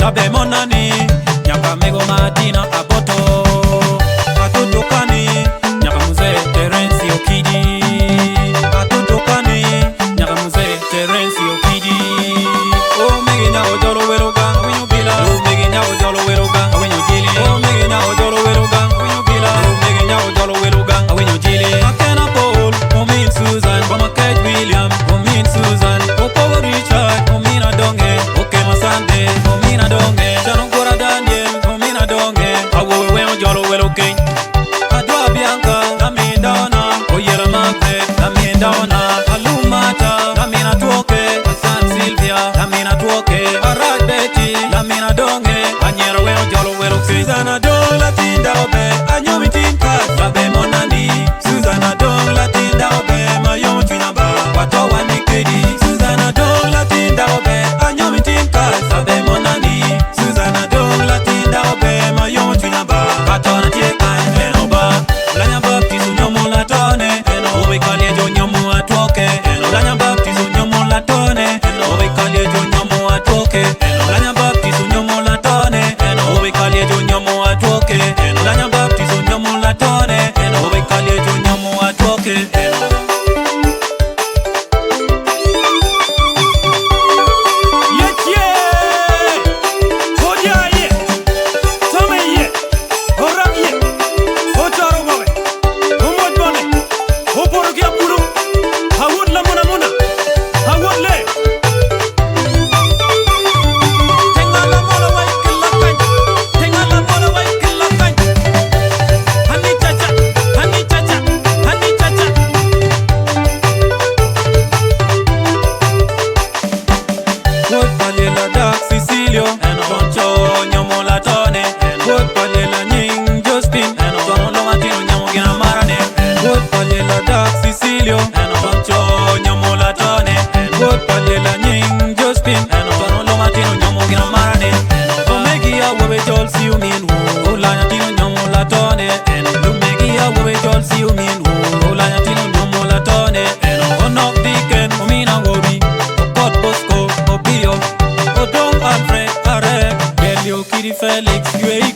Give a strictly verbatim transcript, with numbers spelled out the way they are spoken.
Abe Monani, nyaka mego Martina Aboto. Atutukani, nyaka mzee Terence Okidi. Atutukani, nyaka mzee Terence Okidi. O mege nya ojolo weloga, awinyo bila. O mege nya ojolo weloga, awinyo jili. O mege nya ojolo weloga, awinyo bila. O mege nya ojolo weloga, awinyo jili. Akena Paul, omin Susan, Mama Kate William, omin Susan, Opogo Richard, omin Adonge, Okema Sande, omin Adonge, Chano Gora Daniel, omin Adonge, awowe we ojolo welo keny. Adwa Bianca, lamin Dona, Oyera Margaret, lamin Dona, Alumata, lamin Atwoke, Asan Sylvia, lamin Atwoke, Arad Betty, lamin Adonge, anyera we ojolo welo keny. Susan Adong, latin Daobe, anyomi tin kas, labe Monani. Susan Adong, latin Daobe, mayom chunya ba, wato wanikedi. Susan Adong, latin Daobe, anyomi tin kas, labe Monani. Susan Adong, latin Daobe, mayom chunya ba, wato na tie kan, eno ba. Olanya Baptist onyomo latone, eno owe kalie jo nyomo Atwoke, eno Olanya Baptist onyomo latone, eno owe kalie jo nyomo Atwoke, eno Olanya Baptist onyomo latone, eno owe kalie jo nyomo Atwoke, eno Olanya Baptist onyomo latone, eno owe kalie jo nyomo Atwoke, eno. Yechie! Hojaye! Tome ye! Orak ye! Ocharo bobe! Omoj bone! Oporo ki apuro! Awuot lamuna muna! Awuot le! Tenga lamuna wai kila kai! Tenga lamuna wai kila kai! Hani chacha! Hani chacha! Hani chacha! Wuod Palela dak Cecilio, eno toncho nyomo latone. Wuod Palela nying Justin, eno tono lo matino nyomo gina marane. Wuod Palela dak Cecilio, eno toncho nyomo latone. Wuod Palela nying Justin, eno tono lo matino nyomo gina marane. Omegi awobe jol siu min wu, olanya tino nyomo latone. Lumegi awobe jol siu min wu, olanya tino nyomo latone. Onok Diken, Omina Wobi, Okot Bosco, Obio, Odong Alfred, Arek, Elio Kidi Felix, Yue